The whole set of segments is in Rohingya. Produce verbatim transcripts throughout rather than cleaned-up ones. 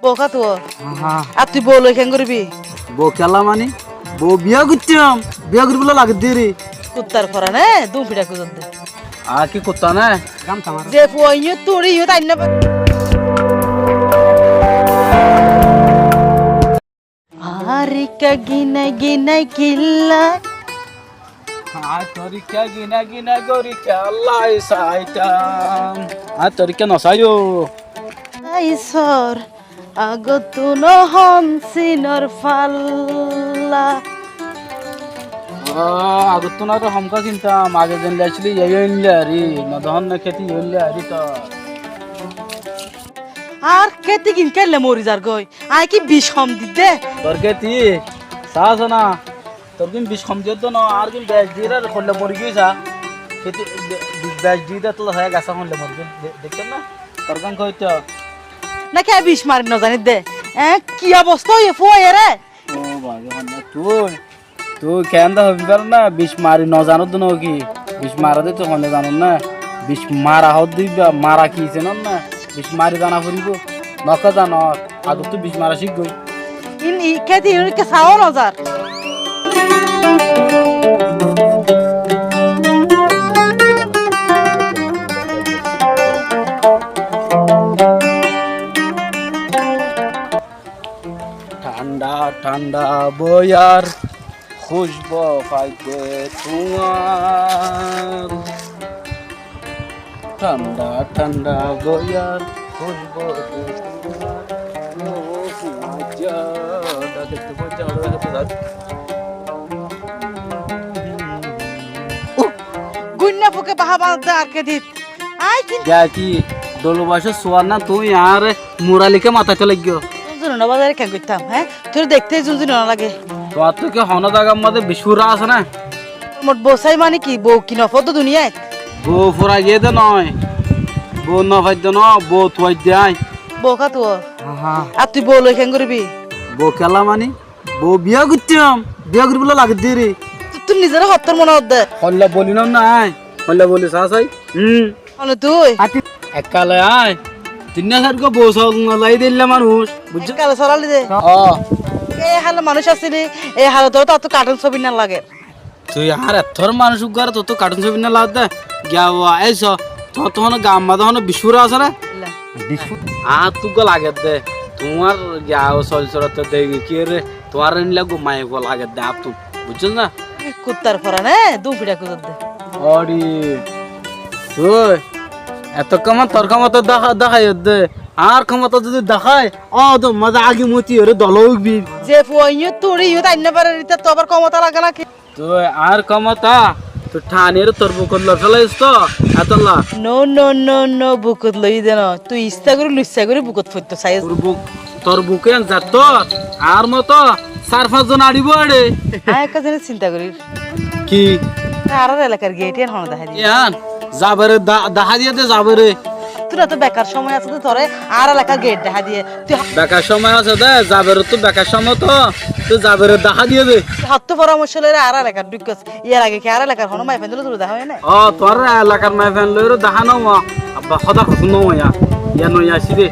Bou ká tuáñr? Aha. Ar tui bou loi keén goríbi? Bou kiyólla mani? Bou biyá goittám, biyá goríbolla lagedde re. Kuttar fora né, dum fira kuzodde. Añí ki kutta né? Ze fuain iyót tuñí iyót ainná ba- Arikka ginai ginai killa. Añí torikka ginai ginai gorí kiyólla saitam. Añí torikka no saiyó. Aisor agottún no hom sinor falla. Ó, agottún aró hom ká sintam, age zen laisili, yai oinle ari, no dohon na keti oinle ari to. Ar keti gin kelle mori zar goi, añí ki bic hom didde? Tor keti, sa asé na, Torgún bic hom diyé dé no, añárgún bec diyé dé, hoilla mori giyé sa. Keti be-, be-, bec diyé dé, tolla saiyó gasa hoilla mori giyé. De-, dekcón na? Torgún hoito. Na ke bic mari no zanit dé? Eh, ki obosta óiye fuaire? Ó bái, hoilla tui, tui keén dé hobi faro na, bic mari no zanot dé no ki? Bic mara dé tui hoilla zanot na? Bic mara hoó dé iba, mara ki senot na? Bic mari zana foribó. Nokkán zanor, agottú bic mara cík goi. In i-, keti in ikká saó nozar. Thánda thánda boiyar kúcbu faidde tuáñr. Thánda thánda boiyar kúcbu faidde tuáñr. Guinna fuke baha bañdde ar ke dit. Ai ki? Giyá ki, dolu baicór suwar na tuñí añáre murali ké mataito laiggó. Zunzuna no bazar ken goittám, hé? Tor dekte zunzuna no lage. Tuáñrttú ki honó zagar mazé bic fura asé na? Mot bou sai mani ki, bou ki no foddó duniyait? Bou fura giyé dé no, bou no faidde no, bou tuaidde añí. Bou ká tuáñr? Aha. Ar tui bou loi ken goribi? Bou kiyólla mani? Bou biyá goittám, biyá goríbolla lagedde re. Tui, tui nizoré hottór mone hoódde. Hoilla boli no na añí, hoilla boli sa sai. Hum. Hone tui? Ekkale añí tinná sairgua bou sal no lai dilla manúic, buijjó? Ekkale solali de. Ó. E hale manúic asili, e hale tottú kattún sobi no lager. Tui añár ettór manúic uggúare tottú kattún sobi no lager de. Giya wa, ei so, tottú honó gaar mazé honó bic fura asé né? Illa. Bic fura? Añáttu uggúa lager de. Tuáñr giya wa sol sorotte degi kiyóre, tuáñr endilla uggúa maiya uggúa lager de añáttu. Buijjós na? Kuttar fora né, dum fira kuzodde. Ori, tui etó kemon tor kemota dahá-, daháiyodde. Añár kemota zodi daháiyo, ó dum mazé agi moti ore dolo uibi. Ze fuain iyót tuñí iyót ainná farer, itattú abar kemota lage naki? Tui añár kemota, tui thaniyóre tor bukot loi felaiyos to, etolla. No, no, no, no, bukot loi de no. Tui issa gorí, lussa gorí bukot foitto saiyos. Tor buk, tor buke en zatto, añár moto sar fañs zon añçibo ere. Añí ekká zinis sinta gorír. Ki? Añárar elakar geit iyan hone dahá diye? Iyan? Zabere da-, dahá diye de, zabere. Tui to bekar somoi asé de, tore añárar elakar geit dahá diye. Tui bekar somoi asé de, zabere tui bekar somoi to, tui zabere dahá diye de. Tui hottú foramorco loire añárar elakar dhukkos? Iyar age ki añárar elakar hono maiyafuain dóre dahá óiye né? Ó, tuáñr elakar maiyafuain loire dahá no ó. Abba, hotá hosún no ó ya. Iyan no ya así de.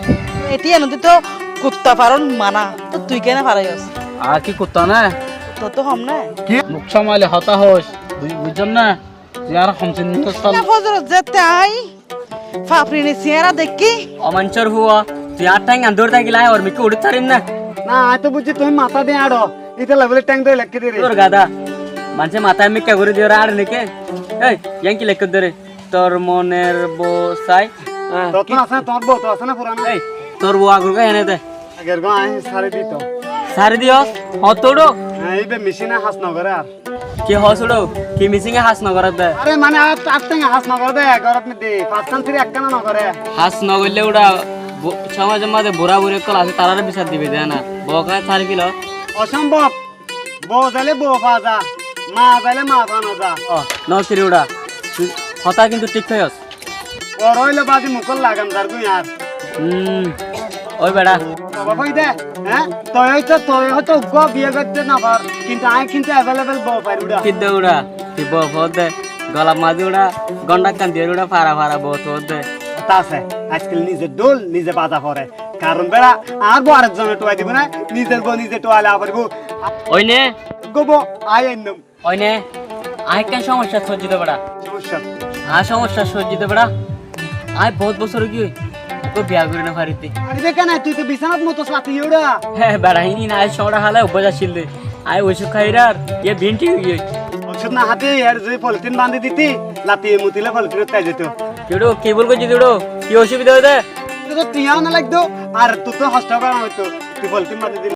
Eti iyan odi to kutta faron mana. To tui kene faraiyos? Añí ki kutta né? Tottú hom né? Ki? Muk samaile hotá hois. Bui-, buijjós né? Tui añáre hom sinnos. Ina fozorot zette añí faprini siñára dekí. Ó maincór fua, tui añár théng an dóri tákile añí or mikká uçít farim ná. Na, añí to buijjí tuñí matá di añço. Ítalla bóli théng dóri lekí diri. Tor gadá. Maincé matá mikká gorí diyóre añçe niki? Ei, yián ki lekí dóri? Tor moner bou sai. Há, tottú ki? Asé, tor bou to asé ná furana? Ei, tor bou agor gán ene de. Agor gán añí sári di to. Sári diyos? Hoto uçó? Há, íba mecine ham no goré ar. Ki hoós uçó? Ki mecine ham no goré de? Are mane ar, ar thénge ham no goré de, gorot nidi, fañs kán siri ekkán no goré. Ham no goille uçá, bu-, somajor maze bura buri ókkol asé, tarare bisar dibi de na. Bou ká sári dilo. Osombob. Bou zaile bou fa za, ma zaile ma fa no za. Ó, no siri uçá. Tui hotá kintu thík hoiyos. Boro óile badi mukot lagan zargói añár. Hum, ói beça. Baba fai de, há? Toi óito, toi óito uggúa biye goitte no far, kintu añí kintu available bou fair uçá. Kidde uçá? Ki bou fo de? Golar maze uçá, gonda kan diye uçá, fara fara bou fo de. Hotá asé, aijkal nize dhol, nize baza fore. Karon beça, añár bou arek zone tuai dibo na, nizer bou nize tuaile abar bou. Óine? Gó bou, aññí ainnum. Óine, aññí ekkán somossá soijjé de beça. Somossá? Aññí somossá soijjé de beça. Aññí bout bosór ói giyói, uggwá biya gorí no fari de. Faribe kene, tui to bisánar moto lati uçá. Hé, beça, híin aññí cóñço hála ubbás accíl de. Aññí ocúd háiyar, yá bín thík ói giyói. Ocúd no háte, yar zodi politin bañdí diti, lati mutilé politinot tai zaito. Ki uçó, ki bul goijjí de uçó? Ki ocubida óiye de? Tui to tiañ no lagito, ar tui to hosto gorá no óito, tui politin bañdí dile.